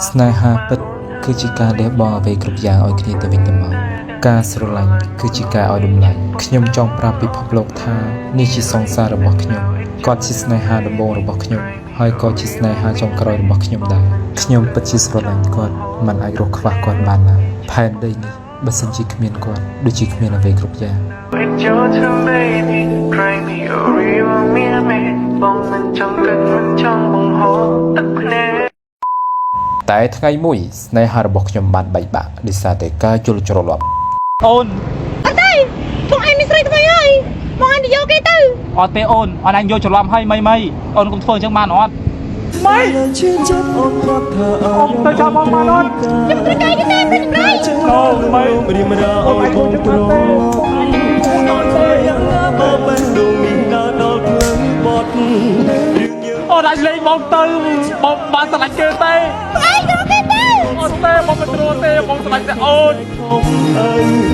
ស្នេហាពិតគឺជាការលះបង់អ្វីគ្រប់យ៉ាងឲ្យគ្នាទៅវិញទៅមកការស្រឡាញ់គឺជាការឲ្យតម្លៃខ្ញុំចង់ប្រាប់ពិភពលោកថានេះជាសង្សាររបស់ខ្ញុំគាត់ជាស្នេហាដំបូងរបស់ខ្ញុំហើយក៏ជាស្នេហាចុងក្រោយរបស់ខ្ញុំដែរខ្ញុំពិតជាស្រឡាញ់គាត់មិនអាចរស់ខ្វះគាត់បានឡើយផែនដីនេះបើសិនជាគ្មានគាត់ដូចជាគ្មានអ្វីគ្រប់យ៉ាង It's your turn, baby. ใครไม่รีว่าเมียเมបងមិនចង់គិតមិនចង់បង្ហូរទឹកភ្នែក តែថ្ងៃមួយស្នេហារបស់ខ្ញុំបានបែកបាក់ដោយសារតែការយល់ច្រឡំ អូន អត់ទេបងឯងមានស្រីថ្មីហើយបងឯងទៅយកគេទៅ អត់ទេអូនអូនឯងយកច្រឡំហើយមីមីអូនកុំធ្វើអញ្ចឹងបានអត់មី អូន ទៅចាំបងបានអត់ ខ្ញុំត្រូវការគេទេព្រឹកប្រៃ អូមី រៀមរាអូនកុំទ្រាំអូនធ្វើយ៉ាងណាបើបេះដូងនេះដើរដល់ភ្លើងបត់រឿងយើង អូនអាចលេងបងទៅបងបានស្រឡាញ់គេទេ បងឯងទៅគេទៅ អត់ទេបងមិនទ្រាំទេបងស្រឡាញ់តែអូន ខំអើ